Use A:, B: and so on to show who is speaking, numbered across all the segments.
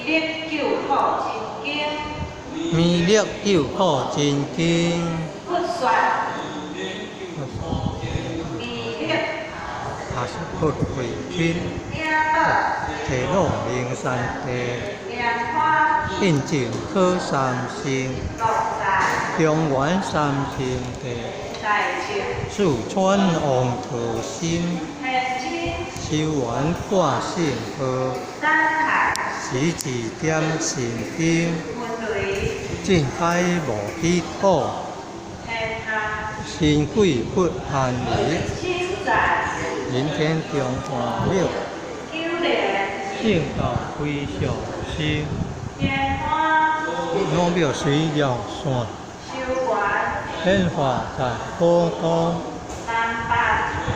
A: 力救苦真經，
B: 彌勒救苦真經，
A: 佛說，彌勒，
B: 也是佛慧天，
A: 領導，
B: 提魯靈山地，
A: 蓮花，
B: 印證可三乘，
A: 樂在，
B: 中原三聖地，
A: 大乘，
B: 四川王陀心，
A: 天津，
B: 修元掛聖號，
A: 山海，
B: 時時點神燈，
A: 雲雷，
B: 淨開無虛土，
A: 天下，
B: 神鬼佛安離，
A: 心在，
B: 人天中华庙，
A: 九蓮，
B: 正道非常心，
A: 蓮花，
B: 老廟水鸟山，
A: 修元，
B: 顯化在普東，
A: 南北，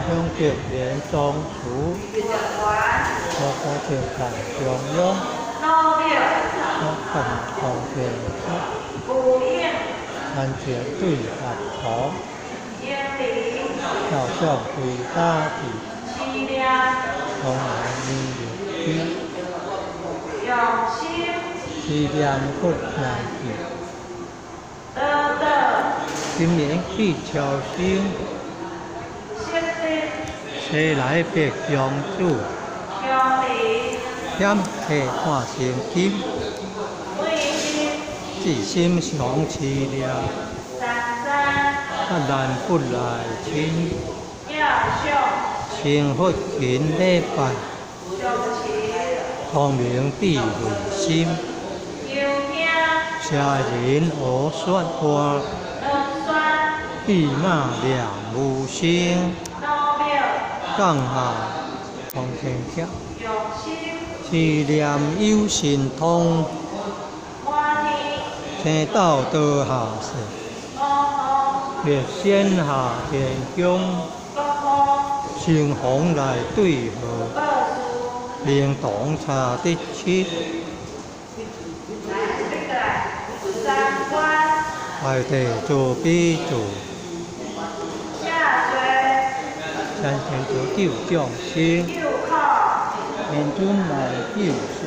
B: 永德連莊祠，
A: 佛源，
B: 罗国庆在中央，
A: 老廟，
B: 我看空天
A: 无影，
B: 三界對合同，
A: 英灵，
B: 小小回答地，
A: 思念，
B: 从來彌勒經，
A: 用心，
B: 思念佛難記，
A: 得道，
B: 今年去超生，
A: 識得，
B: 西來白公主，
A: 鄉里，
B: 險客看成金，
A: 每日，
B: 一心常思念，
A: 三三，
B: 啊難不來親，
A: 妙相，
B: 成佛勤禮拜，
A: 上慈，
B: 聰明智慧心，
A: 求聽，
B: 邪人學說話，
A: 兩酸，
B: 欲罵念無聲，
A: 老廟，
B: 降下通天客，
A: 用心，
B: 思念有神通，
A: 滿天，
B: 天道多下世，
A: 五方，
B: 列仙下天宮，
A: 國風，
B: 成凰來對號，
A: 報事，
B: 靈堂查得七，
A: 來，這個來，三關，
B: 大地做比做，
A: 下垂，
B: 三天做救眾生，
A: 救苦，
B: 天尊來救世，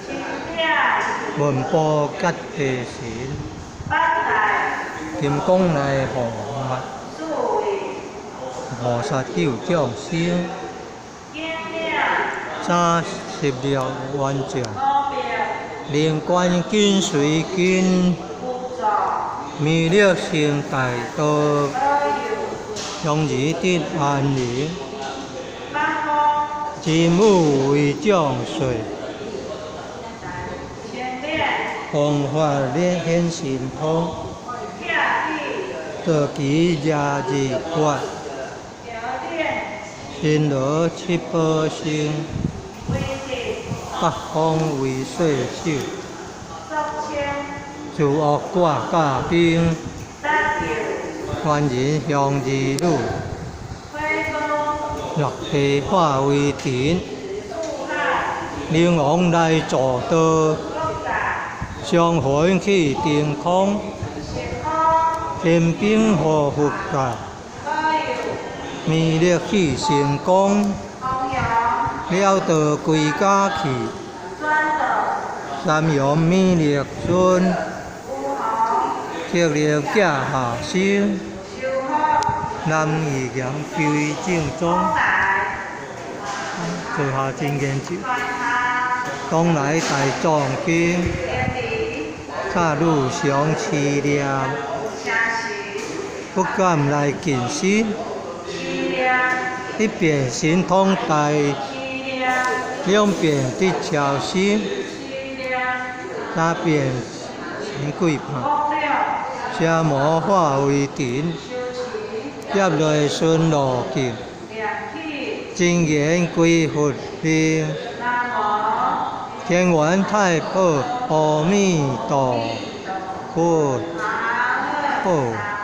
A: 清點，
B: 文部覺地神，
A: 八大，
B: 金剛來護法，
A: 四位，
B: 菩薩救眾生，
A: 景嶺，36
B: 員將，
A: 五百，
B: 靈官緊隨跟，
A: 無助，
B: 彌勒成大道，
A: 保佑，
B: 香兒得安寧，
A: 北風，
B: 真武為將帥，
A: 清點，
B: 方法咧顯神通，
A: 拆起，
B: 坐騎廿二決，
A: 橋頂，
B: 新羅七寶星，
A: 威德，
B: 北方為歲首，
A: 肅清，
B: 諸惡掛甲兵，
A: 得救，
B: 萬人鄉兒女，
A: 火光，
B: 落地化為塵，
A: 四海，
B: 靈王來助道，
A: 國大，
B: 雙魂去定空，
A: 時空，
B: 天兵護佛界，
A: 保佑，
B: 彌勒去成功，
A: 弘揚，
B: 了道歸家去，
A: 轉道，
B: 三陽彌勒尊，
A: 有紅，
B: 鐵力寄下生，
A: 修福，
B: 南義嚴歸正宗，
A: 來，
B: 做下真言咒，
A: 傳下，
B: 東來大藏經，
A: 天理，
B: 插女常思念，
A: 誠實，
B: 不敢來近身，
A: 思念，
B: 一變神通大，
A: 思念，
B: 兩變得超生，
A: 思念，
B: 三變神鬼怕，
A: 福了，
B: 邪魔化為塵，
A: 修持，
B: 業內順路徑，
A: 念起，
B: 真言歸佛命，
A: 南無
B: 天元太保阿彌陀佛。
A: 阿
B: 好。